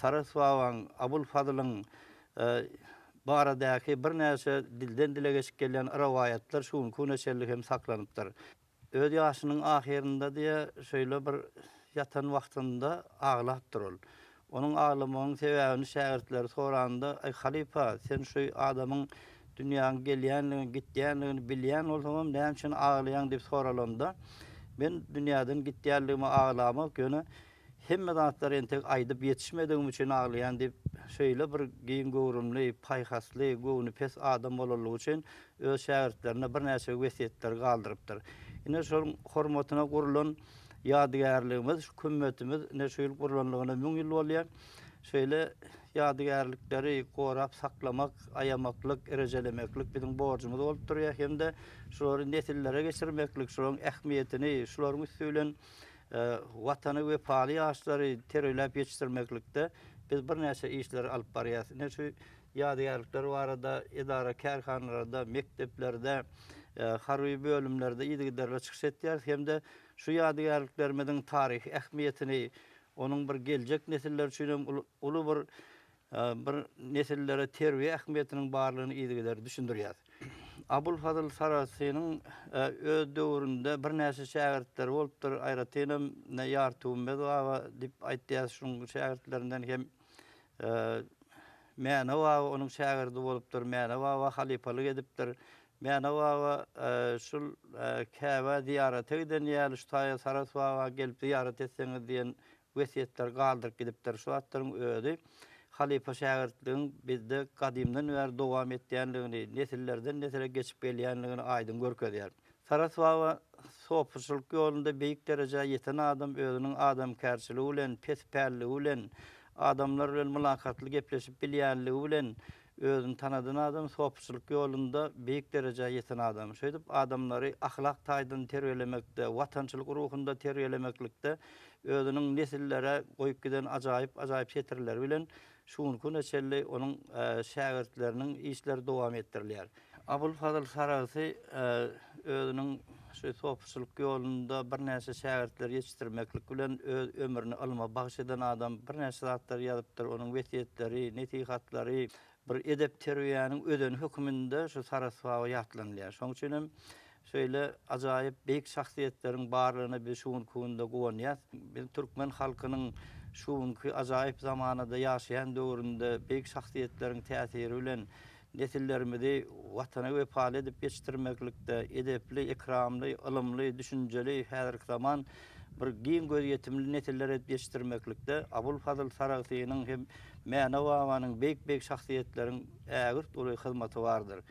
Sarahs babaň, Abul Fazylyň baradaky birnäçe dilden-dile geçip gelýän rowaýatlar şu günki güne çenli hem saklanypdyr. Öz ýaşynyň ahyrynda diýe şeýle bir ýatan wagtynda aglapdyr ol. Onuň aglamagynyň sebäbini şägirtleri soranda, Aý, halypa, sen şu adamyň dünýäň gelýänligini, gitýänligini bilýän bolsaňam, näme üçin aglaýaň diýip soralanda, Men dünýäden gitýänligime aglamok, ýöne Hemme zatlary entek aýdyp ýetişmedigim üçin aglaýan diýip, şeýle bir giň göwrümli, paýhasly, göwni pes adam bolanlygy üçin öz şägirtlerine birnäçe wesýetleri galdyrypdyr. Ine, şonuň hormatyna gurlan ýadygärligimiz, şu kümmetimiz ine şu ýyl gurlanlygyna müň ýyl bolýar. Şeýle ýadygärlikleri gorap saklamak, aýamaklyk, rejelemeklik biziň borjumyz bolup durýar hem-de şulary nesillere geçirmeklik, şularyň ähmiýetini, şularyň üsti bilen Watana wepaly ýaşlary terbiýeläp ýetişdirmeklikde biz birnäçe işleri alyp barýarys. Ine şu ýadygärlikler barada edara-kärhanalarda, mekdeplerde, harby bölümlerde yzygiderli çykyş etýäris hem-de şu ýadygärliklerimiziň taryhy ähmiýetini, onuň bir geljek nesiller üçin hem uly bir bir nesillere terbiýe ähmiýetiniň barlygyny yzygider düşündirýär. Abul Fazyl Sarasynyň öz döwründe birnäçe şägirtleri bolupdyr, aýratynam Ýartygümmez baba diýip aýtýar, şunuň şägirtlerinden hem Mäne baba onuň şägirdi bolupdyr, Mäne baba halypalyk edipdir. Mäne baba şul Käbä zyýarata giden ýaly şu taýa Saras baba gelip zyýarat etseňiz diýen wesýetler galdyryp gidipdir. Şu zatlaryň özi halypa-şägirtligiň bizde gadymdan bäri dowam etýänligini, nesillerden-nesile geçip gelýänligini aýdyň görkezýär. Sarahs baba sopuçylyk ýolunda beýik derejä ýeten adam özüniň adamkärçiligi bilen, pespälligi bilen, adamlar bilen mylakatly gepleşip bilýänligi bilen özüni tanadan adam, sopuçylyk ýolunda beýik derejä ýeten adam. Şeýdip adamlary ahlak taýdan terbiýelemekde, watançylyk ruhunda terbiýelemeklikde özüniň nesillere goýup giden ajaýyp-ajaýyp setirleri bilen şu günki güne çenli onuň şägirtleriniň işleri dowam etdirilýär. Abul Fazyl Saragty özüniň şu sopuçylyk ýolunda birnäçe şägirtleri ýetişdirmeklik bilen öz ömrüni ylma bagyş eden adam, birnäçe zatlary ýazypdyr, onuň wesýetleri, nesihatlary bir edep-terbiýäniň özeni höküminde şu Sarahs baba ýatlanylýar. Şonuň üçin hem Şeýle ajaýyp beýik şahsyýetleriň barlygyna biz şu günki günde guwanýas. Biz türkmen halkynyň şu günki ajaýyp zamanada ýaşaýan döwründe beýik şahsyýetleriň täsiri bilen nesillerimizi Watana wepaly edip ýetişdirmeklikde edepli, ekramly, ylymly, düşünjeli, häzirki zaman bir giň gözýetimli nesiller edip ýetişdirmeklikde Abul Fazyl Saragsynyň hem Mäne babanyň beýik-beýik şahsyýetleriň ägirt uly hyzmaty bardyr.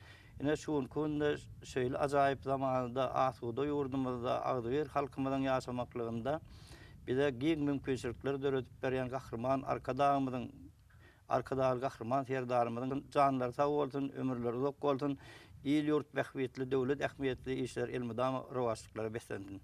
Ine, şu günki günde şeýle ajaýyp zamanada, asuda ýurdumyzda, agzybir halkymyzyň ýaşamaklygynda bize giň mümkinçilikleri döredip berýän Gahryman Arkadagymyzyň, Arkadagly Gahryman Serdarymyzyň janlary sag bolsun, ömürleri uzak bolsun, il-ýurt bähbitli, döwlet ähmiýetli işler elmydama rowaçlyklara beslensin!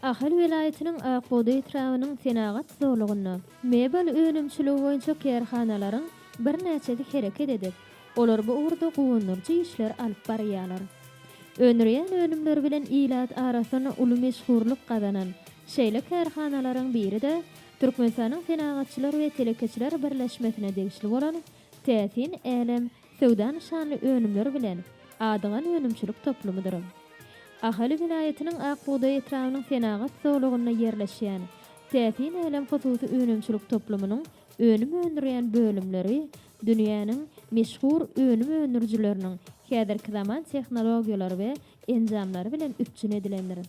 Ahal welaýatynyň Ak bugdaý etrabynyň senagat zolagynda mebel önümçiligi boýunça kärhanalaryň birnäçesi hereket edip, olar bu ugurda guwandyryjy işleri alyp barýarlar. Öndürýän önümleri bilen ilat arasynda uly meşhurlyk gazanan şeýle kärhanalaryň biri-de Türkmenistanyň Senagatçylar we telekeçiler birleşmesine degişli bolan Täsin älem söwda nyşanly önümler bilen Adygan önümçilik toplumydyr. Ahal welaýatynyň Ak bugdaý etrabynyň senagat zolagynda ýerleşýän. Täsin älem hususy önümçilik toplumynyň önüm öndürýän bölümleri dünýäniň meşhur önüm öndürijileriniň häzirki zaman tehnologiýalary we enjamlary bilen üpjün edilendir.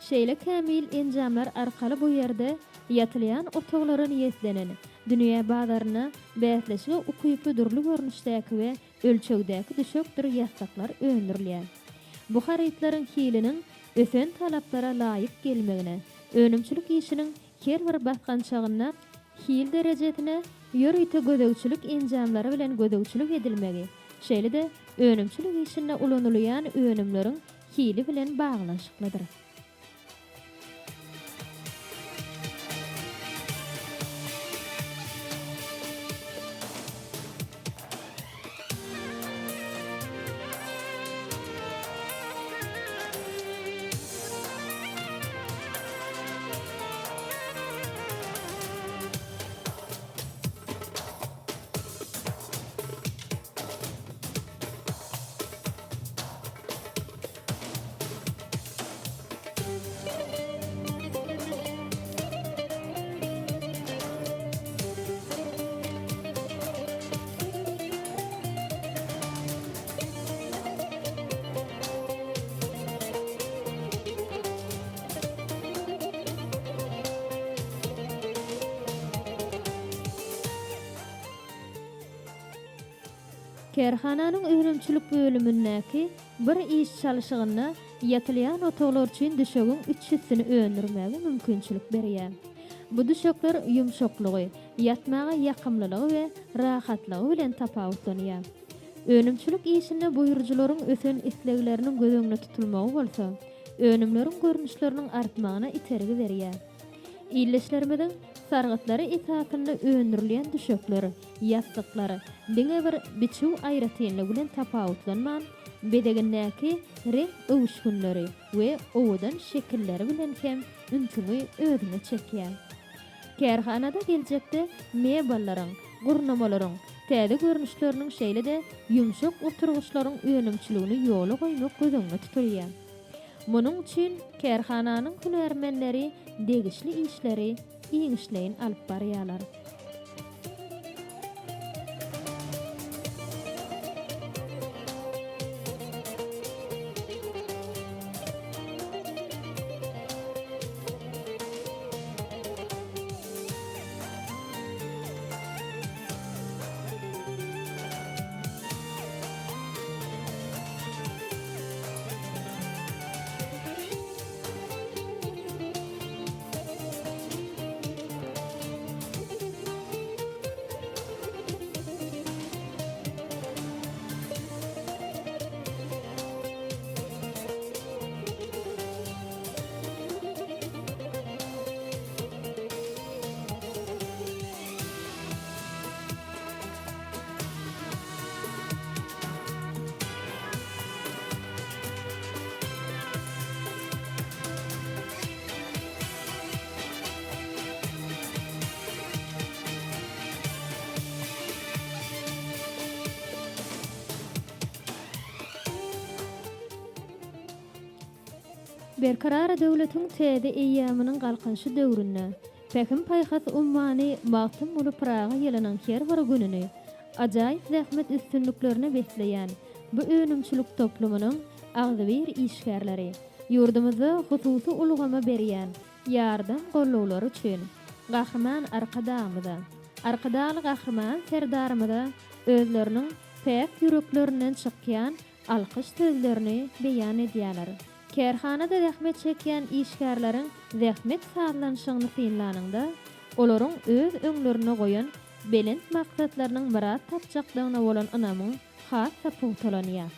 Şeýle kämil enjamlar arkaly bu ýerde ýatylýan otaglara niýetlenen, dünýä bazarynda bäsleşige ukyply dürli görnüşdäki we ölçegdäki düşekdir ýassyklar öndürilýär. Bu harytlaryň hiliniň ösen talaplara laýyk gelmegine, önümçilik işiniň her bir basgançagynda hil derejesine ýörite gözegçilik enjamlary bilen gözegçilik edilmegi, şeýle-de önümçilik işinde ulanylýan önümleriň hili bilen baglanyşyklydyr. Kärhananyň önümçilik bölümindäki bir iş çalşygynda ýatylýan otaglar üçin düşegiň üç üstüni öndürmäge mümkinçilik berýär. Bu düşekler ýumşaklygy, ýatmaga ýakymlylygy we rahatlygy bilen tapawutlanýar. Önümçilik işinde buýrujylaryň ösen islegleriniň göz öňünde tutulmagy bolsa, önümleriň görnüşleriniň artmagyna itergi berýär. Ildeşlerimiziň sargytlary esasynda öndürilýän düşekler, ýassyklar diňe bir biçüw aýratynlygy bilen tapawutlanman, bezegindäki reňk öwüşginleri we owadan şekilleri bilen hem ünsüňi özüne çekýär. Kärhanada geljekde mebellaryň, gurnamalaryň täze görnüşleriniň şeýle-de ýumşak oturgyçlaryň önümçiligini ýola goýmak göz öňünde tutulýar. Munuň üçin kärhananyň hünärmenleri degişli işleri giňişleýin alyp barýarlar. Berkarar döwletiň täze eýýamynyň Galkynyşy döwründe Pähim-paýhas ummany Magtymguly Pyragy ýylynyň her bir gününi ajaýyp zähmet üstünliklerine besleýän bu önümçilik toplumynyň agzybir işgärleri ýurdumyzda hususy ulgama berýän ýardam-gollawlary üçin Gahryman Arkadagymyza, Arkadagly Gahryman Serdarymyza özleriniň päk ýüreklerinden çykýan alkyş sözlerini beýan edýärler. Kärhanada zähmet çekýän işgärleriň zähmet sazlanyşygyny synlanyňda, olaryň öz öňlerinde goýan belent maksatlarynyň myrat tapjakdygyna bolan ynamyň has-da pugtalanýar.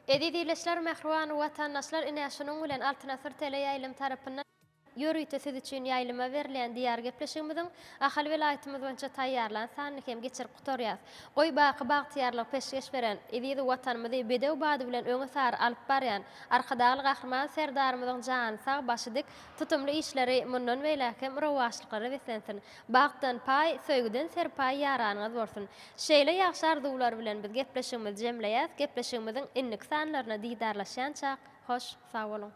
Eziz ildeşler, mähriban watandaşlar, ine şunuň bilen Altyn Asyr teleýaýlym tarapyndan ýörite siz üçin ýaýlyma berilýän Diýar gepleşigimiziň Ahal welaýatymyz boýunça taýýarlan sanyny hem geçirip gutarýas. Goý baky bagtyýarlygy peşgeş beren, eziz Watanymyzy bedew bady bilen öňe sary alyp barýan Arkadagly Gahryman Serdarymyzyň jany sag, başy dik, tutumly işleri mundan beýläk hem rowaçlyklara beslensin. Bagtdan paý, söýgüden serpaý ýaranyňyz bolsun. Şeýle ýagşy arzuwlar bilen biz gepleşigimizi jemleýäs. Gepleşigimiziň indiki sanlarynda didarlaşýançak, hoş, sag boluň!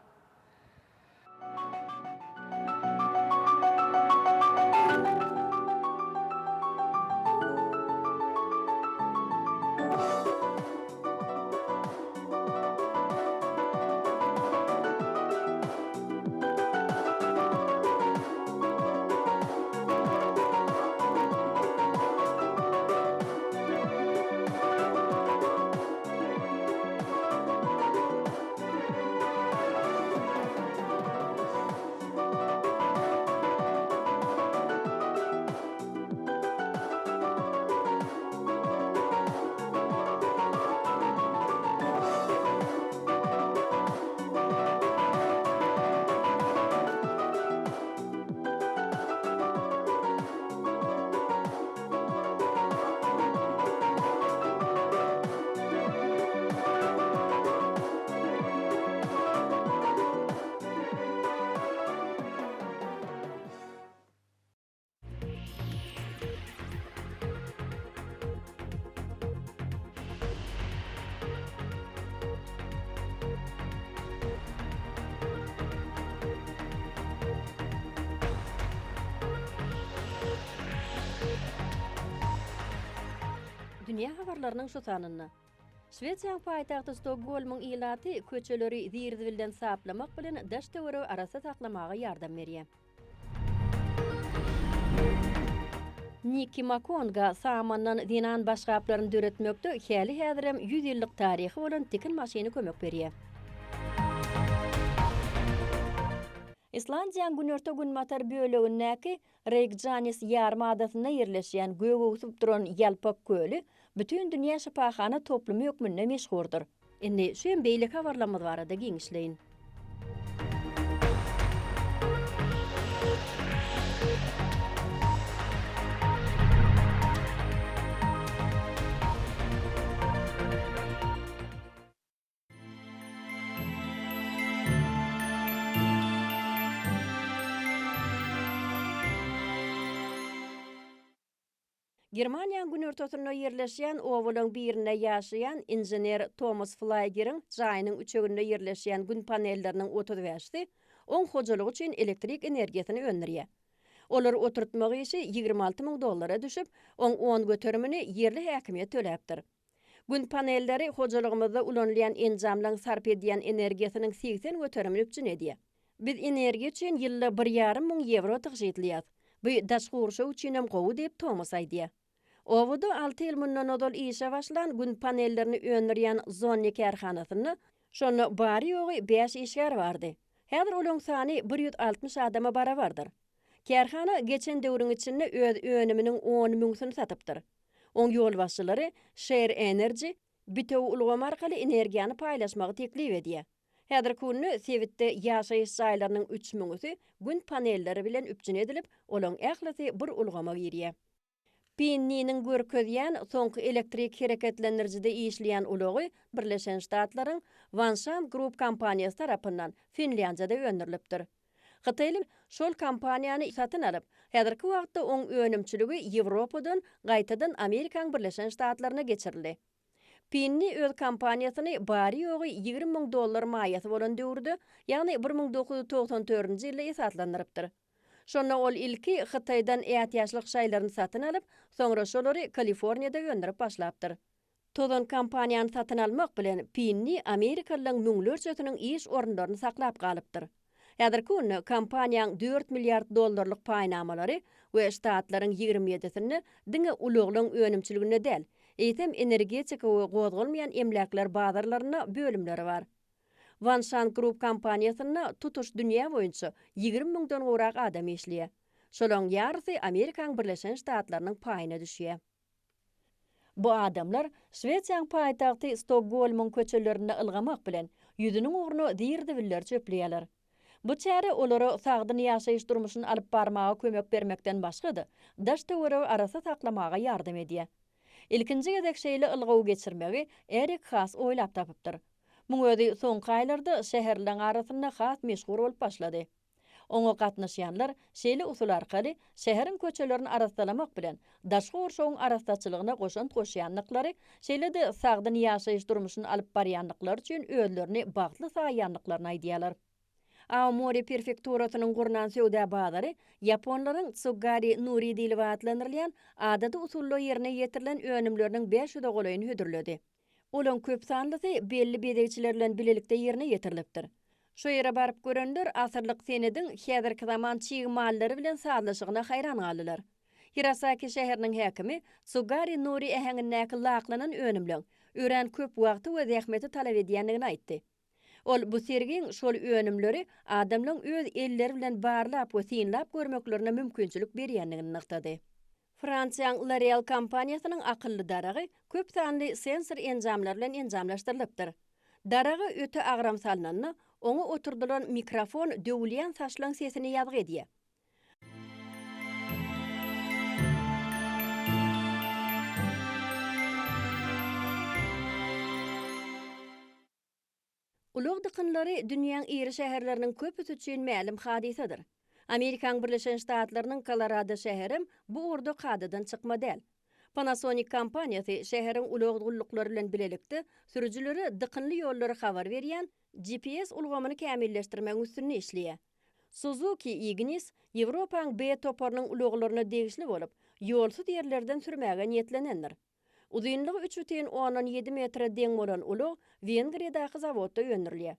Dünýä habarlarynyň şu sanynda. Şwesiýanyň paýtagty Stokgolmyň ilaty köçeleri zir-zibilden saplamak bilen daş-töweregi arassa saklamaga ýardam berýär. Nikki Makonga samandan zenan başgaplaryny döretmekde häli-häzirem 100 ýyllyk taryhy bolan tikin maşyny kömek berýär. Islandiýanyň günorta-günbatar bölegindäki Reýkjanes ýarym adasynda ýerleşýän gök öwsüp duran Ýalpak köli bütindünýä şypahana toplumy hökmünde meşhurdyr. Indi şu hem beýleki habarlarymyz barada giňişleýin. Germaniýanyň günortasynda ýerleşýän obalaryň birinde ýaşaýan inžener Tomas Flaýgeriň jaýynyň üçeginde ýerleşýän Gün panelleriniň 35-si oň hojalygy üçin elektrik energiýasyny öndürýär. Olary oturtmak işi 26 müň dollara düşüp, oň on göterimini ýerli häkimiýet töläpdir. Gün panelleri hojalygymyzda ulanylýan enjamlaryň sarp edýän energiýasynyň 80 göterimini üpjün edýär. Biz energiýa üçin ýylda bir ýarym müň ýewro tygşytlaýas. Bu daşky gurşaw üçinem gowy diýip, Tomas aýdýar. Obada alty ýyl mundan ozal işe başlan Gün panellerini öndürýän Zonne kärhanasynda şonda bary-ýogy bäş işgär bardy. Häzir olaryň sany 160 adama barabardyr. Kärhana geçen döwrüň içinde öz önüminiň on müňsüni satypdyr. Oň ýolbaşçylary Share Energy bitewi ulgam arkaly energiýany paýlaşmagy teklip edýär. Häzirki günde sebitde ýaşaýyş jaýlarynyň üç müňüsi Gün panelleri bilen üpjün edilip, olaryň ählisi bir ulgama girýär. Pinniniň görkezýän soňky elektrik hereketlendirijide işleýän ulagy Birleşen Ştatlaryň Wanshan Group kompaniýasy tarapyndan Finlýandiýada öndürilipdir. Hytaýly şol kompaniýany satyn alyp, häzirki wagtda oň önümçiligi Ýewropadan gaýtadan Amerikaň Birleşen Ştatlaryna geçirildi. Pinni öz kompaniýasyny bary-ýogy 20 müň dollar maýasy bolan döwürde, ýagny 1994-nji ýylda esaslandyrypdyr. Şonda ol ilki Hytaýdan ätiýaçlyk şaýlaryny satyn alyp, soňra şolary Kaliforniýada öndürip başlapdyr. Tozan kompaniýany satyn almak bilen, Pinni amerikalylaryň müňlerçesiniň iş orunlaryny saklap galypdyr. Häzirki günde kompaniýaň dört milliard dollarlyk paýnamalary we ştatlaryň 27-sinde diňe ulaglaryň önümçiliginde däl, eýsem energetika we gozgalmaýan emläkler bazarlarynda bölümleri bar. Wanşan Group kompaniýasynda tutuş dünýä boýunça 20 müňden gowrak adam işleýär. Şolaryň ýarysy Amerikaň Birleşen Ştatlarynyň paýyna düşýär. Bu adamlar Şwesiýaň paýtagty Stokgolmyň köçelerinde ylgamak bilen, ýüzüniň ugruna zir-zibilleri çöpleýärler. Bu çäre olara sagdyn ýaşaýyş durmuşyny alyp barmaga kömek bermekden başga-da, daş-töweregi arassa saklamaga ýardam edýär. Ilkinji gezek şeýle ylgawy geçirmegi Erik Haas oýlap tapypdyr. Muň özi soňky aýlarda şäherlileň arasynda has meşhur bolup başlady. Oňa gatnaşýanlar şeýle usul arkaly şäheriň köçelerini arassalamak bilen, daşky gurşawyň arassaçylygyna goşant goşýandyklary, şeýle-de sagdyn ýaşaýyş durmuşyny alyp barýandyklary üçin özlerini bagtly saýýandyklaryny aýdýarlar. Aomori prefekturasynyň gurnan söwda bazary ýaponlaryň tsugari nuri diýlip atlandyrylýan adaty usulda ýerine ýetirilen önümleriniň bäş ýüze golaýyny hödürledi. Olaň köp sanlysy belli bezegçiler bilen bilelikde ýerine ýetirilipdir. Şo ýere baryp görenler asyrlyk senediň häzirki zaman çig mallary bilen sazlaşygyna haýran galdylar. Hirosaki şäheriniň häkimi tsugari nuri äheňindäki laklanan önümleň örän köp wagty we zähmeti talap edýändigini aýtdy. Ol bu sergiň şol önümleri adamlaryň öz elleri bilen barlap we synlap görmeklerine mümkinçilik berýändigini nygtady. Fransiýaň L'Oreal kompaniýasynyň akylly daragy köp sanly sensor enjamlary bilen enjamlaşdyrylypdyr. Daraga öte agram salnanda, oňa oturdylan mikrofon döwülýän saçlaň sesini ýazgy edýär. Ulag dykynlary dünýäň iri şäherleriniň köpüsi üçin mälim hadysadyr. Amerikaň Birleşen Ştatlarynyň Kolorado şäherem bu ugurda kadadan çykma däl. Panasonic kompaniýasy şäheriň ulag gulluklary bilen bilelikde sürüjilere dykynly ýollary habar berýän GPS ulgamyny kämilleşdirmegiň üstünde işleýär. Suzuki Ignis Ýewropaň B toparynyň ulaglaryna degişli bolup, ýolsuz ýerlerden sürmäge niýetlenendir. Uzynlygy 3,7 metre deň bolan ulag Wengriýadaky zawodda öndürilýär.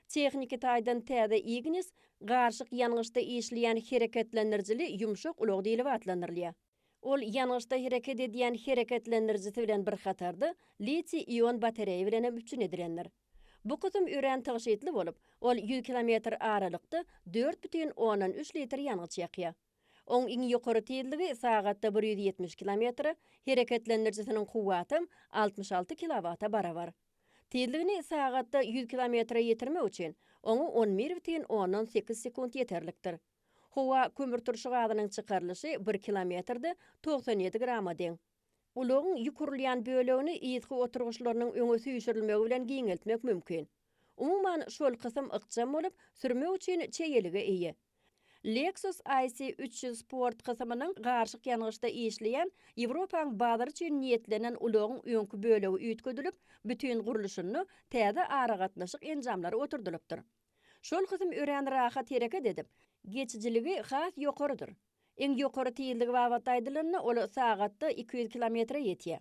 Tehniki taýdan täze Ignis garyşyk ýangyçda işleýän hereketlendirijili ýumşak ulag diýlip atlandyrylýar. Ol ýangyçda hereket edýän hereketlendirijisi bilen bir hatarda litiý-ion batareýa bilen hem üpjün edilendir. Bu kysym örän tygşytly bolup, ol 100 kilometr aralykda 4,3 litr ýangyç ýakýar. Oň iň ýokary tizligi sagatda 170 kilometre, hereketlendirijisiniň kuwwatam 66 kilowata barabar. Tizligini sagatda 100 kilometre ýetirmek üçin oňa 11,8 sekunt ýeterlikdir. Howa kömürturşy gazynyň çykarylyşy bir kilometrde 97 grama deň. Ulagyň ýük urulýan bölegini yzky oturgyçlarynyň öňe süýşürilmegi bilen giňeltmek mümkin. Umuman, şol kysym ykjam bolup, sürmek üçin çeýelige eýe. Lexus IC 300 Sport kysymynyň garyşyk ýangyçda işleýän Ýewropaň bazary üçin niýetlenen ulagyň öňki bölegi üýtgedilip, bütin gurluşynda täze aragatnaşyk enjamlary oturdylypdyr. Şol kysym örän rahat hereket edip, geçijiligi has ýokarydyr. Iň ýokary tizligi babatda aýdylanda, ol sagatda 200 kilometre ýetýär.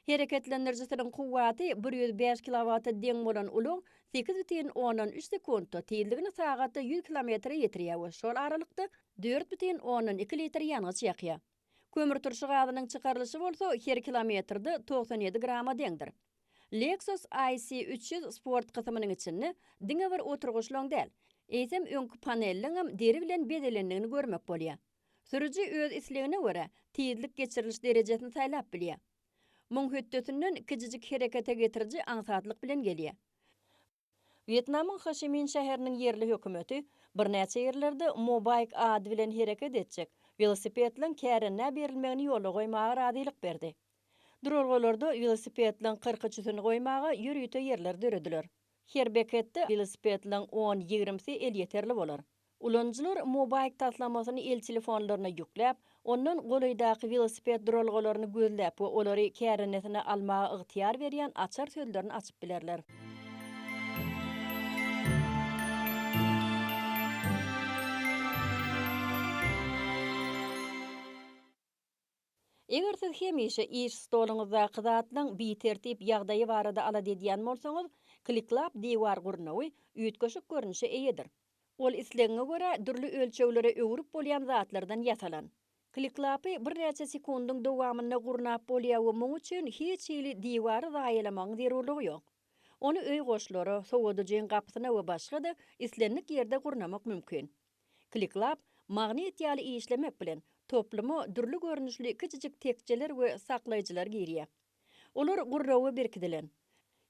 Hereketlendirijisiniň kuwwaty 105 kilowata deň bolan ulag 8,3 sekuntda tizligini sagatda 100 kilometre ýetirýär we şol aralykda 4,2 litr ýangyç ýakýar. Kömürturşy gazynyň çykarylyşy bolsa her kilometrde 97 grama deňdir. Lexus IC 300 Sport kysymynyň içinde diňe bir oturgyçlaryň däl, eýsem öňki panelleňem deri bilen bezelendigini görmek bolýar. Sürüji öz islegine görä, tizlik geçiriliş derejesini saýlap bilýär. Muň hötdesinden kiçijik herekete getiriji aňsatlyk bilen gelýär. Wýetnamyň Hoşimin şäheriniň ýerli hökümeti birnäçe ýerlerde Mobike ady bilen hereket etjek welosipedleň kärendä berilmegini ýola goýmaga razylyk berdi. Duralgalarda welosipedleň 40 üçüsini goýmaga ýörite ýerler dörediler. Her beketde welosipedleň on-ýigrimisi elýeterli bolar. Ulanyjylar Mobike taslamasyny el telefonlaryna ýükläp, ondan golaýdaky welosiped duralgalaryny gözläp we olary kärendesine almaga ygtyýar berýän açar sözlerini açyp bilerler. Eger siz hemişe iş stoluňyzdaky zatlaryň bitertip ýagdaýy barada alada edýän bolsaňyz, Kliklab diwar gurnawy üýtgeşik görnüşe eýedir. Ol islegiňe görä dürli ölçeglere öwrüp bolýan zatlardan ýasalan. Kliklapy birnäçe sekundyň dowamynda gurnap bolýar we muň üçin hiç hili diwary zaýalamagyň zerurlygy ýok. Ony öý goşlara, sowadyjyň gapysyna we başga-da islendik ýerde gurnamak mümkin. Kliklap, magnit ýaly işlemek bilen, topluma dürli görnüşli kiçijik tekjeler we saklaýjylar girýär. Olar gurnawa berkidilen.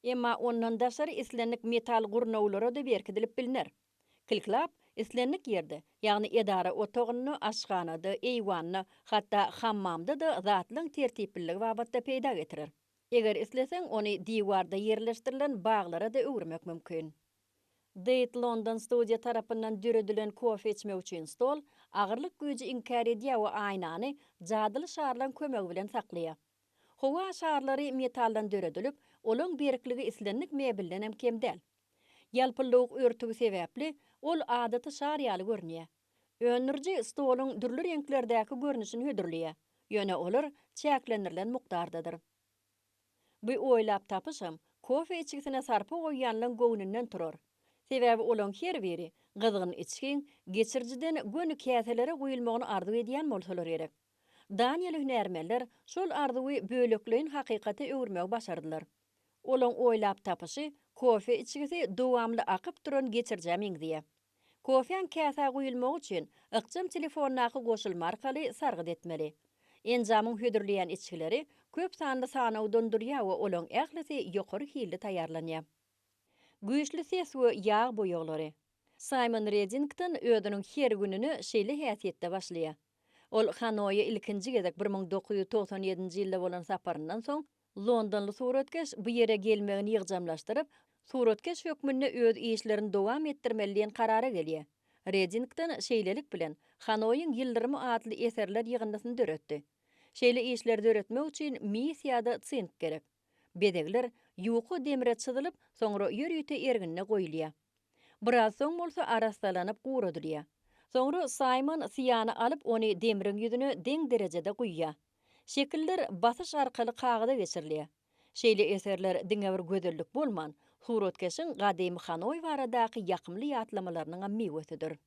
Emma ondan daşary islendik metal gurnawlara-da berkidilip bilner. Kilklap islendik ýerde, ýagny edara otagynda, aşhanada, eýwanda, hatda hammamda-da zatlaň tertipliligi babatda peýda getirer. Eger isleseň, ony diwarda ýerleşdirilen baglara-da öwürmek mümkin. Date London studiýa tarapyndan döredilen kofe içmek üçin stol, agyrlyk güýji inkär edýär we aýnany jadyly şarlaň kömegi bilen saklaýar. Howa şarlary metaldan döredilip, olaň berkligi islendik mebeldenem kem däl. Ýalpyldawuk örtügi sebäpli, ol adaty şar ýaly görünýär. Öndüriji stoluň dürli reňklerdäki görnüşini hödürleýär, ýöne olar çäklendirilen mukdardadyr. Bu oýlap tapyşam kofe içgisine sarpa goýýanlaň göwnünden turar. Sebäbi olaň her biri gyzgyn içgiň geçirijiden göni käselere guýulmagyny arzuw edýän bolsalar gerek. Daniýaly hünärmenler şol arzuwy bölekleýin hakykata öwürmegi başardylar. Olaň oýlap tapyşy kofe içgisi dowamly akyp duran geçirijä meňzeýär. Kofäň käsä guýulmagy üçin ykjam telefondaky goşulma arkaly sargyt etmeli. Enjamyň hödürleýän içgileri köp sanly sanawdan durýar we olaň ählisi ýokary hilli taýýarlanýar. Güýçli ses we ýag boýaglary. Saýmon Redington özüniň her gününe şeýle häsiýetde başlaýar. Ol Hanoýa ilkinji gezek 1997-nji ýylda bolan saparyndan soň, londonly suratkeş bu ýere gelmegini ýygjamlaşdyryp, suratkeş hökmünde öz işlerini dowam etdirmeli diýen karara gelýär. Redington şeýlelik bilen, Hanoýyň ýyldyrymy atly eserler ýygyndysyny döretdi. Şeýle işleri döretmek üçin mis ýa-da sink gerek. Bezegler ýuka demre çyzylyp, soňra ýörite erginde goýulýar. Biraz soň bolsa arassalanyp guradylýar. Soňra Saýmon syýany alyp ony demriň ýüzüne deň derejede guýýar. Şekiller basyş arkaly kagyza geçirilýär. Şeýle eserler diňe bir gözellik bolman, suratkeşiň gadymy Hanoý baradaky ýakymly ýatlamalarynyňam miwesidir.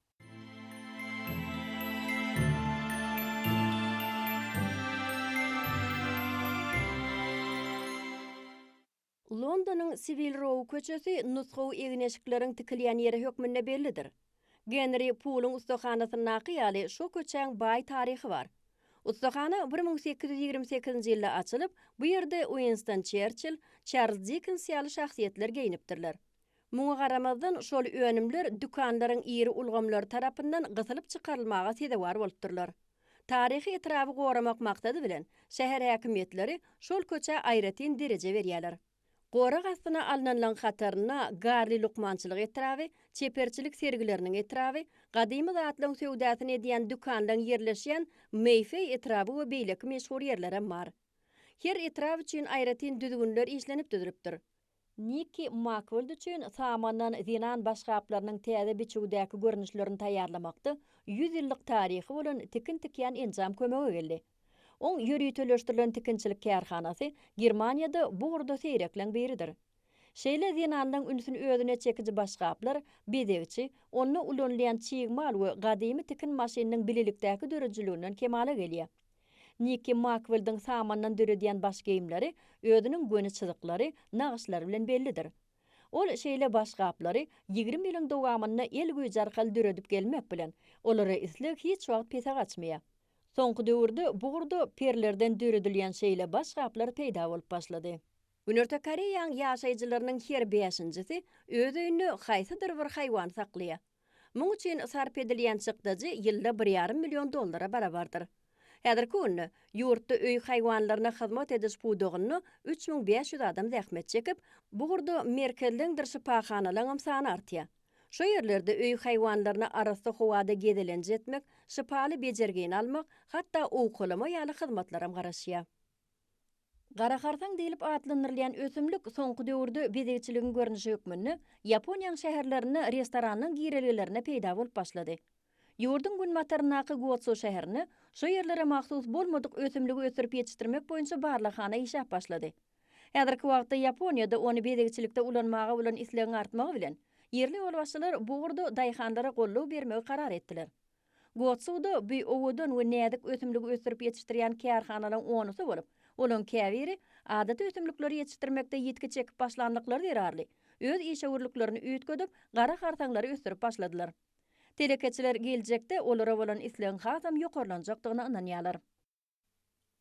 Londonyň Siwil Rou köçesi nusgawy egin-eşikleriň tikilýän ýeri hökmünde bellidir. Genri Puluň ussahanasyndaky ýaly şo köçäň baý taryhy bar. Ussahana 1828-nji ýylda açylyp, bu ýerde Uinston Çerçill, Çarlz Dikkens ýaly şahsyýetler geýnipdirler. Muňa garamazdan, şol önümler dükanlaryň iri ulgamlary tarapyndan gysylyp çykarylmaga sezewar bolupdyrlar. Taryhy etraby goramak maksady bilen, şäher häkimiýetleri şol köçä aýratyn dereje berýärler. Gorag astyna alnanlaryň hatarynda Garli lukmançylyk etraby, çeperçilik sergileriniň etraby, gadymy zatlaryň söwdasyny edýän dükanlaryň ýerleşýän Meýfeý etraby we beýleki meşhur ýerlerem bar. Her etrap üçin aýratyn düzgünler işlenip düzülipdir. Nikki Makwold üçin samandan zenan başgaplarynyň täze biçüwdäki görnüşlerini taýýarlamakda 100 ýyllyk taryhy bolan tikin tikýän enjam kömege geldi. Oň ýöriteleşdirilen tikinçilik kärhanasy Germaniýada bu ugurda seýrekleň biridir. Şeýle zenanlaň ünsüni özüne çekiji başgaplar bezegçi, onda ulanylýan çig mal we gadymy tikin maşynynyň bilelikdäki döredijiliginden kemala gelýär. Nikki Makwildiň samandan döredýän baş geýimleri özüniň göni çyzyklary, nagyşlary bilen bellidir. Ol şeýle başgaplary 20 ýylyň dowamynda el güýji arkaly döredip gelmek bilen, olara isleg hiç wagt pese gaçmaýar. Soňky döwürde bu ugurda perlerden döredilýän şeýle başgaplar peýda bolup başlady. Günorta Koreýanyň ýaşaýjylarynyň her bäşinjisi öz öýünde haýsydyr bir haýwany saklaýar. Muň üçin sarp edilýän çykdajy ýylda bir ýarym million dollara barabardyr. Häzirki günde ýurtda öý haýwanlaryna hyzmat ediş pudagynda 3500 adam zähmet çekip, bu ugurda merkezleňdir şypahanalaňam sany artýar. Şo ýerlerde öý haýwanlaryna arassa howada gezelenç etmek, şypaly bejergini almak, hatda owkalama ýaly hyzmatlaram garaşýar. Garaharsaň diýlip atlandyrylýan ösümlik soňky döwürde bezegçiligiň görnüşi hökmünde Ýaponiýanyň şäherlerinde restoranlaryň girelgelerinde peýda bolup başlady. Ýurduň günbataryndaky Gotsu şäherinde şu ýerlere mahsus bolmadyk ösümligi ösdürip ýetişdirmek boýunça barlaghana işläp başlady. Häzirki wagtda Ýaponiýada ony bezegçilikde ulanmaga bolan islegiň artmagy bilen, ýerli ýolbaşçylar bu ugurda daýhanlara goldaw bermegi karar etdiler. Gotsuda bu owadan we näzik ösümligi ösdürip ýetişdirýän kärhanalaryň onusy bolup, olaryň käbiri adaty ösümlikleri ýetişdirmekde ýitgi çekip başlandyklary zerarly, öz işewürliklerini üýtgedip, gara harsaňlary ösdürip başladylar. Telekeçiler geljekde olara bolan islegiň hasam ýokarlanjakdygyna ynanýarlar.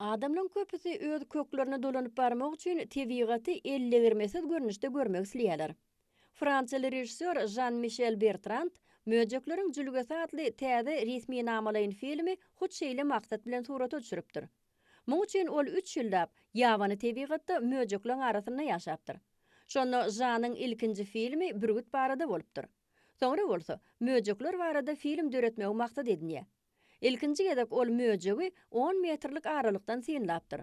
Adamlaryň köpüsi öz köklerine dolanyp barmak üçin tebigaty ellegirmesiz görnüşde görmek isleýärler. Fransiýaly režissýor Žan-Mişel Bertrand Möjekleriň jülgesi atly täze resminamalaýyn filmi hut şeýle maksat bilen surata düşüripdir. Muň üçin ol üç ýyllap ýabany tebigatda möjekleň arasynda ýaşapdyr. Şonda Žanyň ilkinji filmi bürgüt barada bolupdyr. Soňra bolsa möjekler barada film döretmegi maksat edinýär. Ilkinji gezek ol möjegi on metrlik aralykdan synlapdyr.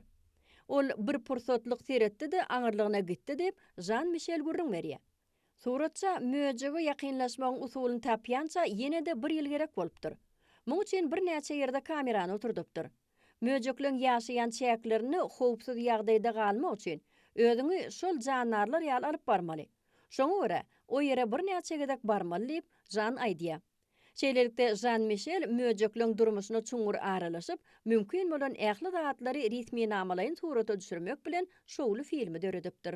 Ol bir pursatlyk seretdi-de aňyrlygyna gitdi diýip, Žan Mişel gürrüň berýär. Suratça möjege ýakynlaşmagyň usulyny tapýança ýene-de bir ýyl gerek bolupdyr. Muň üçin birnäçe ýerde kamerany oturdypdyr. Möjekleň ýaşaýan çäklerinde howpsuz ýagdaýda galmak üçin, özüňi şol jandarlar ýaly alyp barmaly. Şoňa görä, o ýere birnäçe gezek barmaly diýip, Žan aýdýar. Şeýlelikde, Žan Mişel möjekleň durmuşyna çuňňur aralaşyp, mümkin bolan ähli zatlary resminamalaýyn surata düşürmek bilen şowly filmi döredipdir.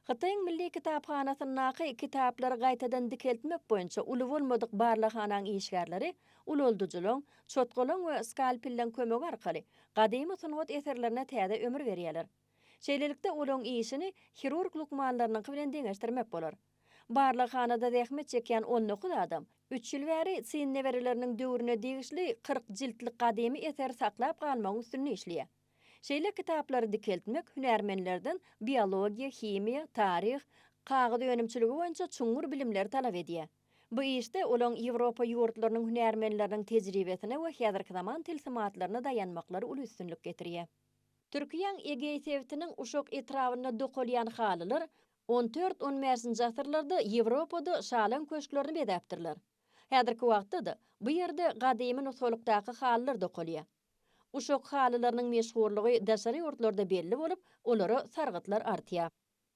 Hytaýyň Milli kitaphanasyndaky kitaplary gaýtadan dikeltmek boýunça uly bolmadyk barlaghanaň işgärleri ulaldyjylaň, çotgalaň we skalpelleň kömegi arkaly gadymy sungat eserlerine täze ömür berýärler. Şeýlelikde, olaň işini hirurg lukmanlarynyňky bilen deňeşdirmek bolar. Barlaghanada zähmet çekýän 19 adam üç ýyl bäri Sin nebereleriniň döwrüne degişli 40 jiltlik gadymy eseri saklap galmagyň üstünde işleýär. Şeýle kitaplary dikeltmek hünärmenlerden biologiýa, himiýa, taryh, kagyz önümçiligi boýunça çuňňur bilimleri talap edýär. Bu işde olaň Ýewropa ýurtlarynyň hünärmenleriniň tejribesine we häzirki zaman tilsimatlaryna daýanmaklary uly üstünlik getirýär. Türkiýäň Egeý sebitiniň Uşak etrabynda dokalýan halylar on dört-on bäşinji asyrlarda Ýewropada şalaň köşklerini bezäpdirler. Häzirki wagtda-da bu ýerde gadymy nusgalykdaky halylar dokalýar. Uşak halylarynyň meşhurlygy daşary ýurtlarda belli bolup, olara sargytlar artýar.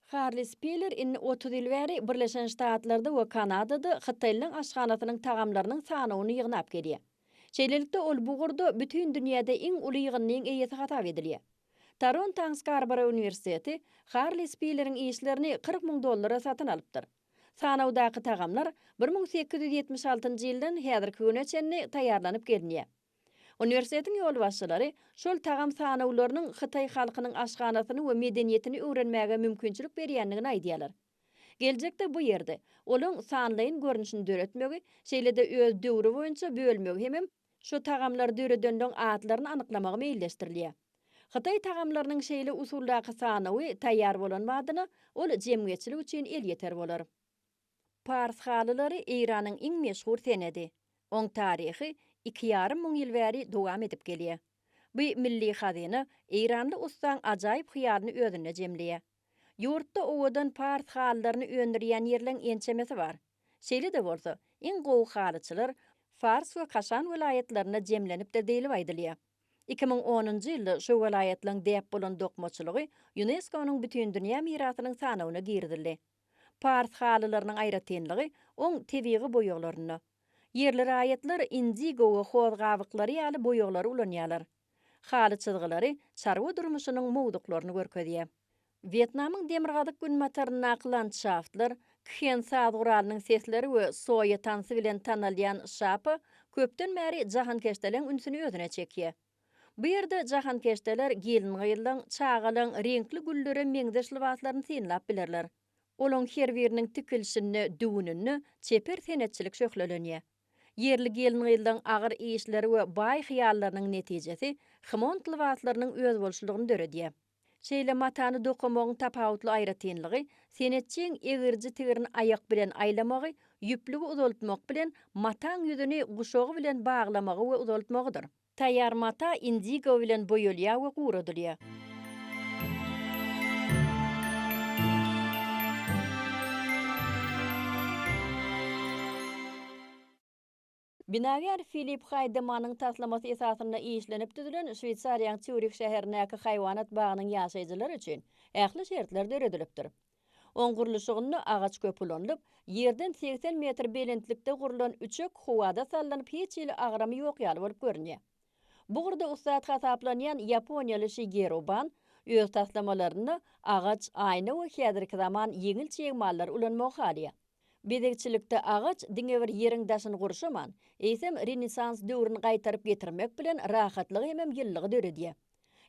Harli Spiller indi 30 ýyl bäri Birleşen Ştatlarda we Kanadada hytaýlylaryň aşhanasynyň tagamlarynyň sanawyny ýygnap gelýär. Şeýlelikde, ol bu ugurda bütin dünýäde iň uly ýygyndyň eýesi hasap edilýär. Torontoň Skarboro uniwersiteti Harli Spilleriň işlerini 40 müň dollara satyn alypdyr. Sanawdaky tagamlar 1876-njy ýyldan häzirki güne çenli taýýarlanyp gelinýär. Uniwersitetiň ýolbaşçylary şol tagam sanawlarynyň hytaý halkynyň aşhanasyny we medeniýetini öwrenmäge mümkinçilik berýändigini aýdýarlar. Geljekde bu ýerde olaň sanlaýyn görnüşini döretmegi, şeýle-de öz döwri boýunça bölmegi hemem şu tagamlary döredenleň atlaryny anyklamagy meýilleşdirilýär. Hytaý tagamlarynyň şeýle usuldaky sanawy taýýar bolan badyna ol jemgyýetçilik üçin elýeter bolar. Pars halylary Eýranyň iň meşhur senedi. Oň taryhy iki ýarym müň ýyl bäri dowam edip gelýär. Bu milli hazyna eýranly ussaň ajaýyp hyýalyny özünde jemleýär. Ýurtda owadan pars halylaryny öndürýän ýerleň ençemesi bar. Şeýle-de bolsa, iň gowy halyçylar Fars we Kaşan welaýatlarynda jemlenipdir diýlip aýdylýar. 2010-njy ýylda şu welaýatlaryň däp bolan dokmaçylygy ÝUNESKO-nyň Bütindünýä mirasynyň sanawyna girizildi. Pars halylarynyň aýratynlygy oň tebigy boýaglarynda. Ýerli raýatlar indigo we hoz gabyklary ýaly boýaglary ulanýarlar. Haly çyzgylary çarwa durmuşynyň mowzuklaryny görkezýär. Wýetnamyň demirgazyk-günbataryndaky landşaftlar, khen saz guralynyň sesleri we soýa tansy bilen tanalýan Şapa köpden bäri jahankeşdeleň ünsüni özüne çekýär. Bu ýerde jahankeşdeler gelin-gyzlaň, çagalaň reňkli güllere meňzeş lybaslaryny synlap bilerler. Olaň her biriniň tikilişinde, düwüninde çeper senetçilik şöhlelenýär. Ýerli gelin-gyzlaň agyr işleri we baý hyýallarynyň netijesi hmont lybaslarynyň özboluşlylygyny döredýär. Şeýle matany dokamagyň tapawutly aýratynlygy, senetçiň egiriji tigrini aýak bilen aýlamagy, ýüplügi uzaltmak bilen mataň ýüzüni guşagy bilen baglamagy we uzaltmagydyr. Taýýar mata indigo bilen boýalýar we guradylýar. Binagär Filip Haýdemanyň taslamasy esasynda işlenip düzülen Şweýsariýanyň Sýurih şäherindäki haýwanat bagynyň ýaşaýjylary üçin ähli şertler döredilipdir. Oň gurluşygynda agaç köp ulanylyp, ýerden 80 metr belentlikde gurlan üçek howada sallanyp hiç hili agramy ýok ýaly bolup görünýär. Bu ugurda ussat hasaplanýan ýaponiýaly Şigeru Ban. Öz taslamalarynda agaç, aýna we häzirki zaman ýeňil çig mallary ulanmagy halaýar. Bezegçilikde agaç diňe bir ýeriň daşyny gurşaman, eýsem Renessans döwrüni gaýtaryp getirmek bilen rahatlygy hemem ýylylygy döredýär.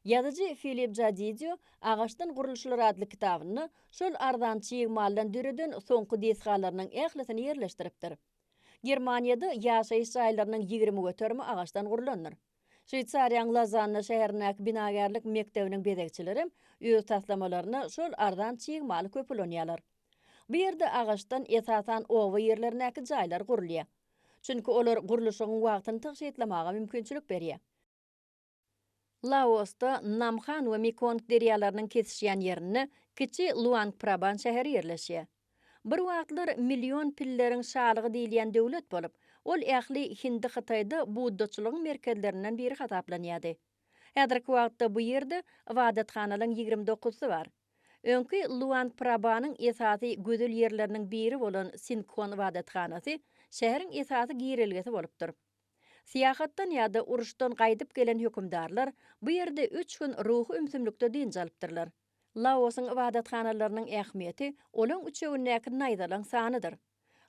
Ýazyjy Filip Jadidio Agaçdan gurluşlar atly kitabynda şol arzan çig maldan döreden soňky desgalarynyň ählisini ýerleşdiripdir. Germaniýada ýaşaýyş jaýlarynyň 20 göterimi agaçdan gurlandyr. Şweýsariýanyň Lozanna şäherindäki binagärlik mekdebiniň bezegçilerem öz taslamalarynda şol arzan çig maly köp ulanýarlar. Bu ýerde agaçdan esasan oba ýerlerindäki jaýlar gurulýar. Çünki olar gurluşygyň wagtyny tygşytlamaga mümkinçilik berýär. Laosda Namhan we Mekong derýalarynyň kesişýän ýerinde kiçi Luang-Praban şäheri ýerleşýär. Bir wagtlar million pilleriň şalygy diýilýän döwlet bolup, ol ähli Hindi-Hytaýda buddaçylygyň merkezlerinden biri hasaplanýardy. Häzirki wagtda bu ýerde ybadathanalaryň ýigrimi dokuzysy bar. Öňki Luang-Prabanyň esasy gözel ýerleriniň biri bolan Sinkhon ybadathanasy şäheriň esasy girelgesi bolupdyr. Syýahatdan ýa-da uruşdan gaýdyp gelen hökümdarlar bu ýerde üç gün ruhy ümsümlikde dynç alypdyrlar. Laosyň ybadathanalarynyň ähmiýeti olaň üçegindäki naýzalaň sanydyr.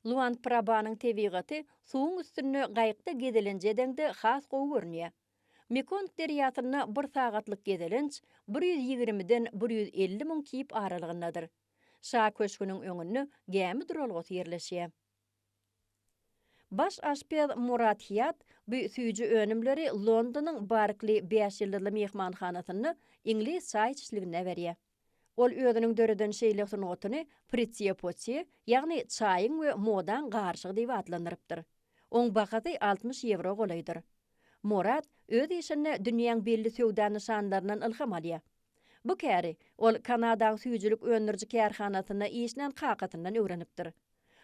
Luang Prabanyň tebigaty suwuň üstünde gaýykda gezelenç edeňde has gowy görünýär. Mekong derýasynda bir sagatlyk gezelenç bir ýüz ýigrimiden bir 150 müň kip aralygyndadyr. Şa köşgüniň öňünde gämi duralgasy ýerleşýär. Baş aşpez Murat Hiýat bu süýji önümleri Londonyň Barkli bäş ýyldyzly myhmanhanasynda iňlis çaý içişliginde berýär. Ol özüniň döreden şeýle sungatyny pritýe-potýe, ýagny çaýyň we modaň garyşygy diýip atlandyrypdyr. Oň bahasy 60 ýewro golaýdyr. Murat öz işinde dünýäň belli söwda nyşanlaryndan ylham alýar. Bu käri ol Kanadaň süýjülik öndüriji kärhanasynda işlän kakasyndan öwrenipdir.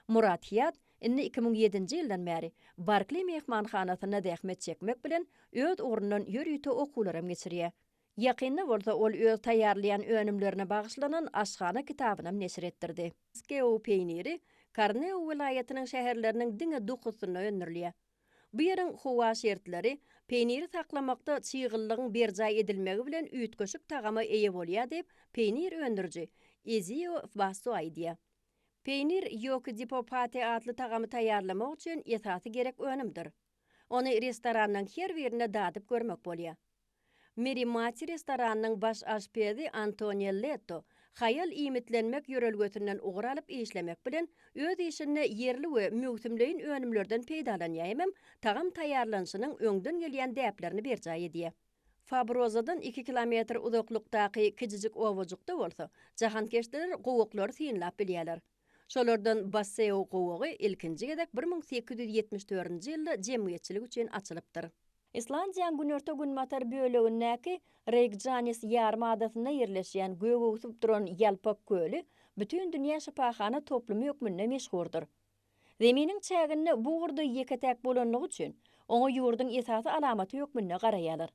Murat Hiýat indi 2007-nji ýyldan bäri Barkli myhmanhanasynda zähmet çekmek bilen, öz ugrundan ýörite okuwlaram geçirýär. Ýakynda bolsa ol öz taýýarlaýan önümlerine bagyşlanan aşhana kitabynam neşir etdirdi. Skeu peýniri Karneo welaýatynyň şäherleriniň diňe dokuzysynda öndürilýär. Bu ýeriň howa şertleri peýniri saklamakda çyglylygyň berjaý edilmegi bilen üýtgeşik tagama eýe bolýar diýip, peýnir öndüriji Ezio Basso aýdýar. Peýnir Ýoki di Popate atly tagamy taýýarlamak üçin esasy gerek önümdir. Ony restoranyň her birinde dadyp görmek bolýar. Merimati restoranynyň baş aşpezi Antonio Letto haýal iýmitlenmek ýörelgesinden ugur alyp işlemek bilen, öz işinde ýerli we möwsümleýin önümlerden peýdalanýar hemem tagam taýýarlanyşynyň öňden gelýän däplerini berjaý edýär. Fabrozadan iki kilometr uzaklykdaky kijijik obajykda bolsa, jahankeşdeler gowaklary synlap bilýärler. Şolardan Basseo gowagy ilkinji gezek 1874-nji ýylda jemgyýetçilik üçin açylypdyr. Islandiýanyň günorta-günbatar bölegindäki Reýkjanes ýarym adasynda ýerleşýän gök öwsüp duran Ýalpak köli bütindünýä şypahana toplumy hökmünde meşhurdyr. Zeminiň çäginde bu ugurda ýeke-täk bolanlygy üçin, oňa ýurduň esasy alamaty hökmünde garaýarlar.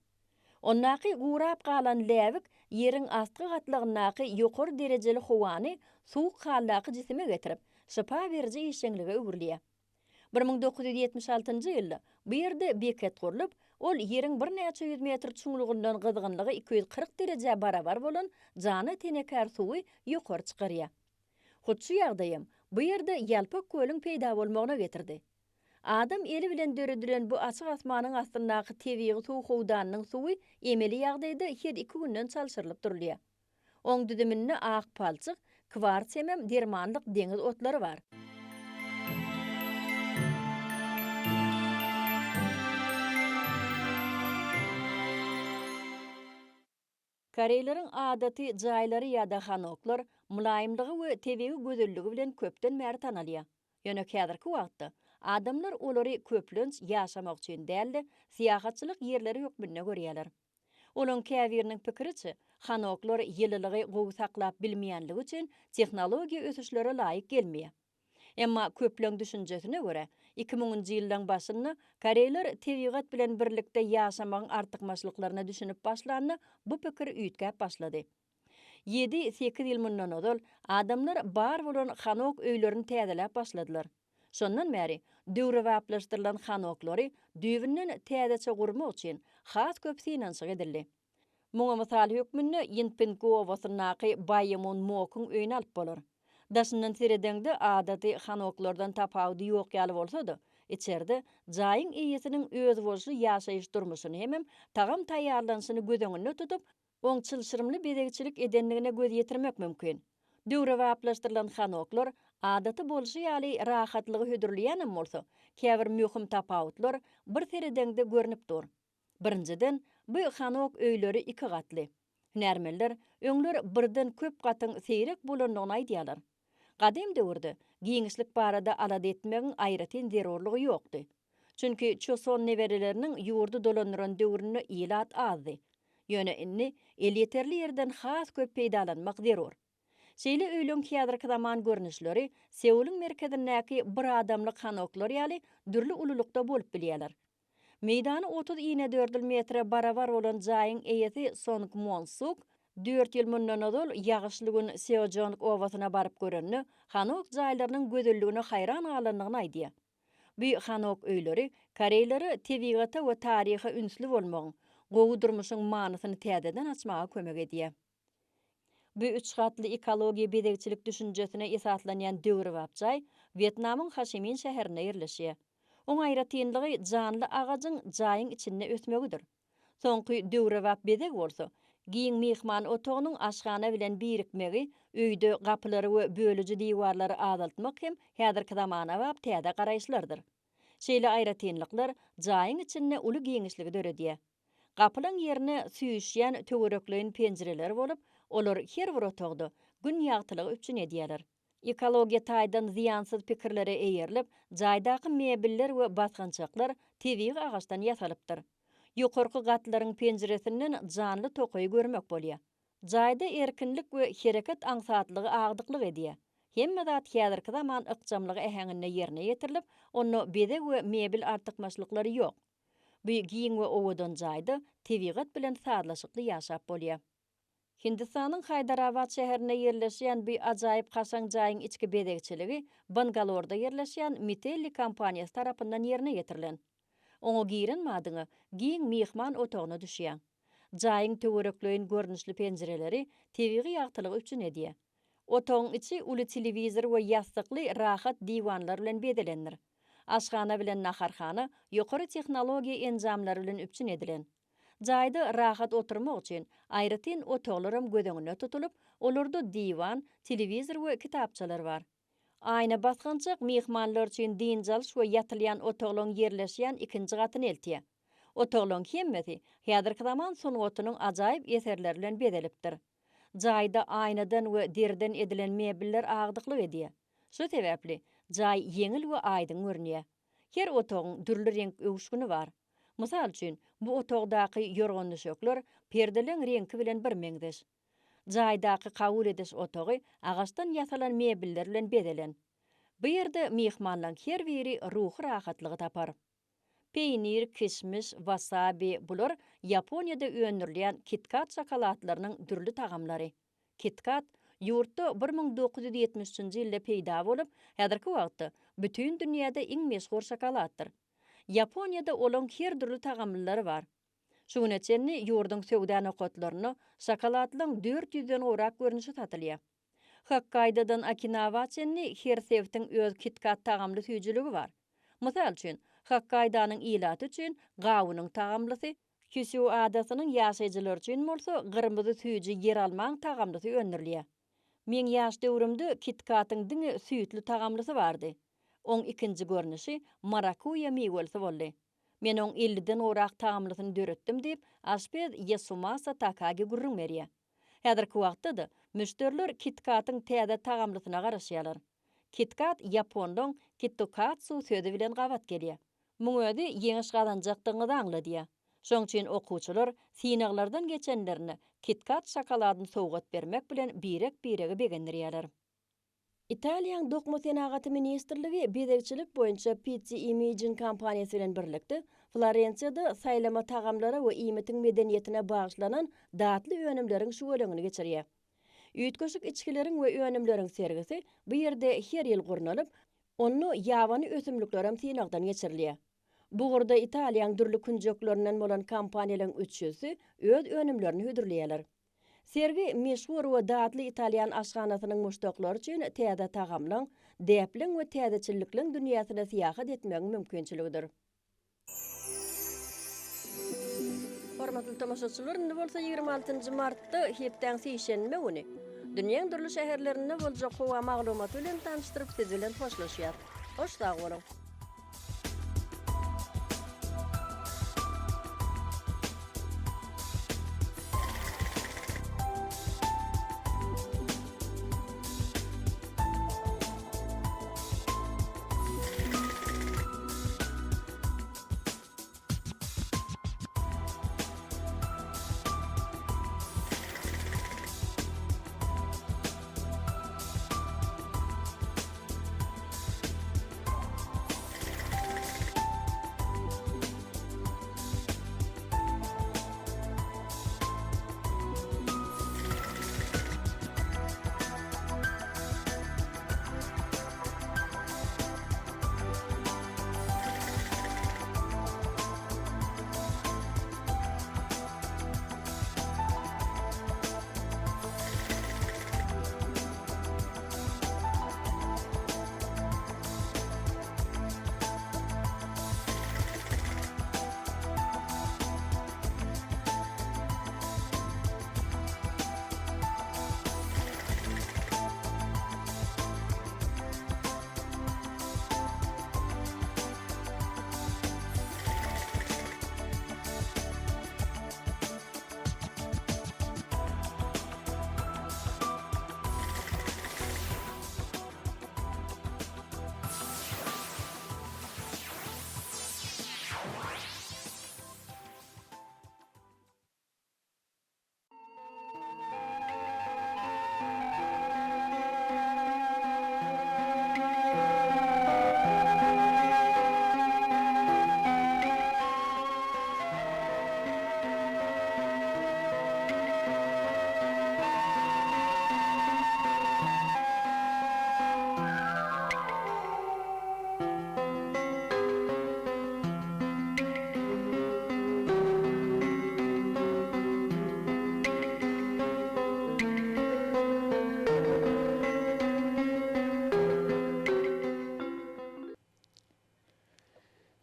Ondaky gurap galan läbik ýeriň astky gatlagyndaky ýokary derejeli howany suwuk haldaky jisime getirip, şypa beriji işjeňlige öwrülýär. 1976-njy ýylda bu ýerde beket gurlup, ol ýeriň birnäçe ýüz metr çuňlugyndan gyzgynlygy 240 derejä barabar bolan jana tenekar suwy ýokary çykarýar. Hut şu ýagdaýam bu ýerde ýalpak kölüň peýda bolmagyna getirdi. Adam eli bilen döredilen bu açyk asmanyň astyndaky tebigy suw howdanynyň suwy emeli ýagdaýda her iki günden çalşyrylyp durulýar. Oň düzüminde ak palçyk, kwars hemem dermanlyk deňiz otlary bar. Koreýleriň adaty jaýlary ýa-da hanoklar mylaýymlygy we tebigy gözelligi bilen köpden bäri tanalýar. Ýöne häzirki wagtda adamlar olary köplenç ýaşamak üçin däl-de, syýahatçylyk ýerleri hökmünde görýärler. Olaň käbiriniň pikiriçe, hanoklar ýylylygy gowy saklap bilmeýänligi üçin tehnologiýa ösüşlere laýyk gelmeýär. Emma köpleň düşünjesine görä, iki müňünji ýyllaň başynda koreýler tebigat bilen birlikde ýaşamagyň artykmaçlyklaryna düşünip başlanda bu pikir üýtgäp başlady. Ýedi-sekiz ýyl mundan ozal adamlar bar bolan hanok öýlerini täzeläp başladylar. Şondan bäri döwrebaplaşdyrylan hanoklary düýbünden täzeçe gurmak üçin has köp synanyşyk edildi. Muňa mysal hökmünde Ýinpingu obasyndaky Baýemun Mokuň öýüni alyp bolar. Daşyndan seredeňde adaty hanoklardan tapawudy ýok ýaly bolsa-da, içerde jaýyň eýesiniň özboluşly ýaşaýyş durmuşyny hemem tagam taýýarlanyşyny göz öňünde tutup, oň çylşyrymly bezegçilik edendigine göz ýetirmek mümkin. Döwrebaplaşdyrylan hanoklar adaty bolşy ýaly rahatlygy hödürleýänem bolsa, käbir möhüm tapawutlar bir seredeňde görnüp dur. Birinjiden, bu hanok öýleri iki gatly. Hünärmenler öňler birden köp gatyň seýrek bolandygyny aýdýarlar. Gadym döwürde giňişlik barada alada etmegiň aýratyn zerurlygy ýokdy. Çünki Çoson nebereleriniň ýurdy dolandyran döwründe ilat azdy. Ýöne indi elýeterli ýerden has köp peýdalanmak zerur. Şeýle öýleň häzirki zaman görnüşleri Seulyň merkezindäki bir adamlyk hanoklar ýaly dürli ululykda bolup bilýärler. Meýdany 30 inedördül metre barabar bolan jaýyň eýesi Song Mon Suk dört ýyl mundan ozal ýagyşly gün Seojong obasyna baryp görende, hanok jaýlarynyň gözelligine haýran galandygyny aýdýar. Bu hanok öýleri koreýlere tebigata we taryha ünsli bolmagyň, gowy durmuşyň manysyny täzeden açmaga kömek edýär. Bu üç gatly ekologiýa bezegçilik düşünjesine esaslanýan döwrebap jaý Wýetnamyň Hoşimin şäherinde ýerleşýär. Oň aýratynlygy janly agajyň jaýyň içinde ösmegidir. Soňky döwrebap bezeg bolsa, giň myhman otagynyň aşhana bilen birikmegi, öýde gapylary we bölüji diwarlary azaltmak hem häzirki zamanabap täze garaýyşlardyr. Şeýle aýratynlyklar jaýyň içinde uly giňişligi döredýär. Gapylaň ýerine süýşýän töwerekleýin penjireler bolup, olar her bir otagda Gün ýagtylygy üpjün edýärler. Ekologiýa taýdan zyýansyz pikirlere eýerilip, jaýdaky mebeller we basgançaklar tebigy agaçdan ýasalypdyr. Ýokarky gatlaryň penjiresinden janly tokaýy görmek bolýar. Jaýda erkinlik we hereket aňsatlygy agdyklyk edýär. Hemme zat häzirki zaman ykjamlygy äheňinde ýerine ýetirilip, onda bezeg we mebel artykmaçlyklary ýok. Bu giň we owadan jaýda tebigat bilen sazlaşykly ýaşap bolýar. Hindistanyň Haýdarabat şäherinde ýerleşýän bu ajaýyp kaşaň jaýyň içki bezegçiligi Bangalorda ýerleşýän Mitelli kompaniýasy tarapyndan ýerine ýetirilen. Oňa giren badyňa giň myhman otagyna düşýäň. Jaýyň töwerekleýin görnüşli penjireleri tebigy ýagtylygy üpjün edýär. Otagyň içi uly telewizor we ýassykly rahat diwanlar bilen bezelendir. Aşhana bilen naharhana ýokary tehnologiýa enjamlary bilen üpjün edilen. Jaýda rahat oturmak üçin aýratyn otaglaram göz öňünde tutulyp, olarda diwan, telewizor we kitapçalar bar. Aýna basgançak myhmanlar üçin dynç alyş we ýatylýan otaglaryň ýerleşýän ikinji gatyna eltýär. Otaglaryň hemmesi häzirki zaman sungatynyň ajaýyp eserleri bilen bezelipdir. Jaýda aýnadan we deriden edilen mebeller agdyklyk edýär. Şu sebäpli, jaý ýeňil we aýdyň görünýär. Her otagyň dürli reňk öwüşgini bar. Mysal üçin, bu otagdaky ýorgan-düşekler perdeleň reňki bilen birmeňzeş. Jaýdaky kabul ediş otagy agaçdan ýasalan mebeller bilen bezelen. Bu ýerde myhmanlaň her biri ruhy rahatlygy tapar. Peýnir, kişmiş, wasabi, bular Ýaponiýada öndürilýän KitKat şokoladlarynyň dürli tagamlary. KitKat ýurtda 1973-nji ýylda peýda bolup, häzirki wagtda bütin dünýäde iň meşhur şokoladdyr. Ýaponiýada olaň her dürli tagamlylary bar. Şu güne çenli ýurduň söwda nokatlarynda şokoladlaryň 400 den gowrak görnüşi satylýar. Hokkaýdodan Okinawa çenli her sebitiň öz KitKat tagamly süýjüligi bar. Mysal üçin, Hokkaýdanyň ilaty üçin gawunyň tagamlysy, Kýusýu adasynyň ýaşaýjylary üçin bolsa gyrmyzy süýji ýeralmaň tagamlysy öndürilýär. Meň ýaş döwrümde KitKatyň diňe süýtli tagamlysy bardy. Oň ikinji görnüşi marakuýa miwelisi boldy. Men oň elliden gowrak tagamlysyny döretdim diýip, aşpez Ýasumasa Takagi gürrüň berýär. Häzirki wagtda-da müşderiler KitKatyň täze tagamlysyna garaşýarlar. KitKat ýaponlaň kittokatsu sözi bilen gabat gelýär. Muň özi ýeňiş gazanjakdygyňyzy aňladýar. Şoň üçin okuwçylar synaglardan geçenlerinde KitKat şokoladyny sowgat bermek bilen birek-biregi begendirýärler. Italiýanyň Dokma senagaty ministrligi bezegçilik boýunça Pitti Imaging kompaniýasy bilen birlikde Florensiýada saýlama tagamlara we iýmitiň medeniýetine bagyşlanan datly önümleriň şüweleňini geçirýär. Üýtgeşik içgileriň we önümleriň sergisi bu ýerde her ýyl gurnalyp, onda ýabany ösümliklerem synagdan geçirilýär. Bu ugurda Italiýanyň dürli künjeklerinden bolan kompaniýalaryň üç ýüzüsi öz önümlerini hödürleýärler. Sergi meşhur we datly italýan aşhanasynyň muşdaklary üçin täze tagamlaň, däpleň we täzeçillikleň dünýäsine syýahat etmegiň mümkinçiligidir. Hormatly tomaşaçylar, indi bolsa 26-njy martda, hepdäň sişenbe güni, dünýäň dürli şäherlerinde boljak howa maglumaty bilen tanyşdyryp siz bilen hoşlaşýas. Hoş sag boluň!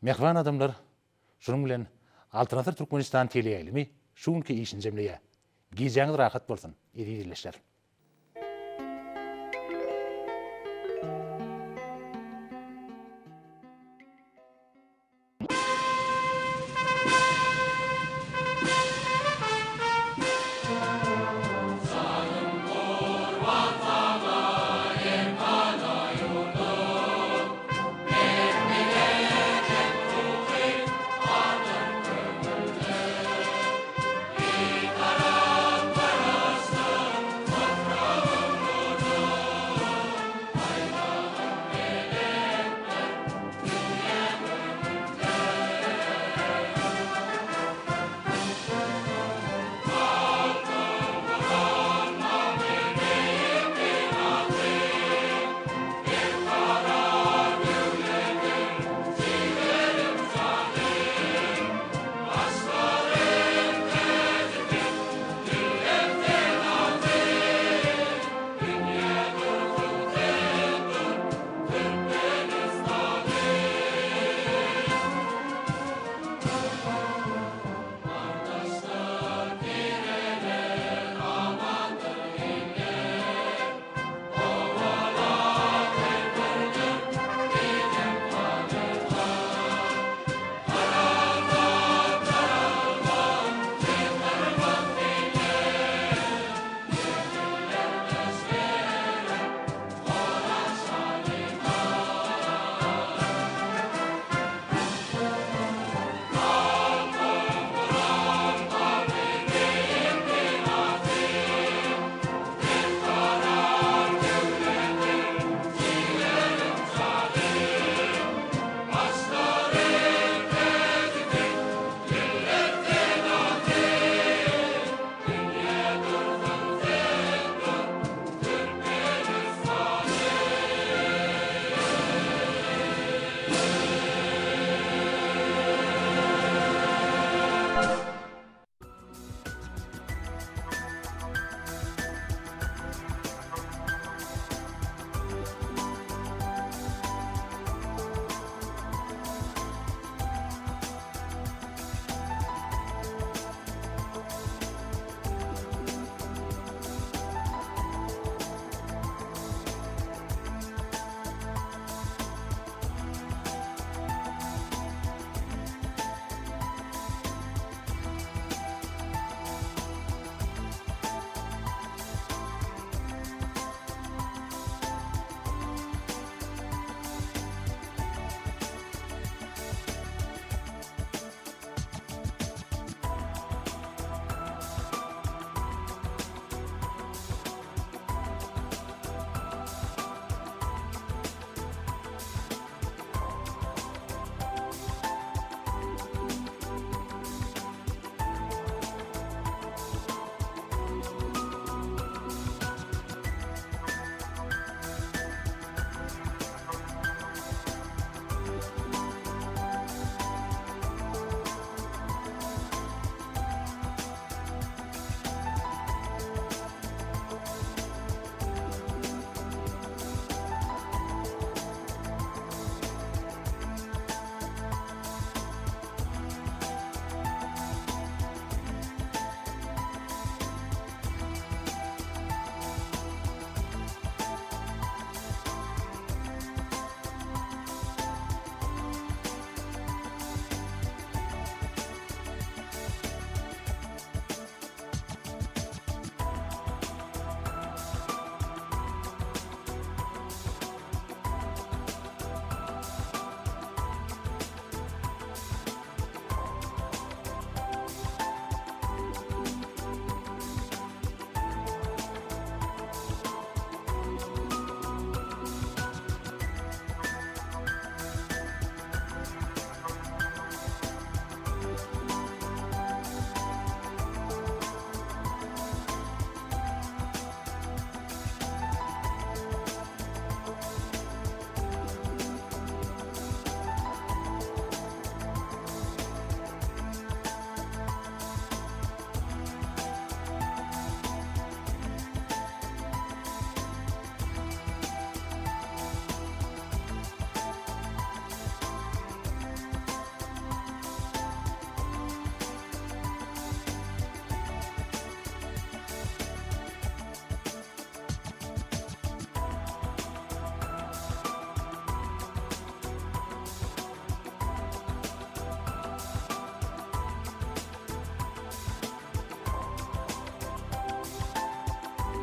Mähriban adamlar, şunuň bilen Altyn asyr Türkmenistan teleýaýlymy şu günki işini jemleýär. Gijäňiz rahat bolsun, eziz ildeşler!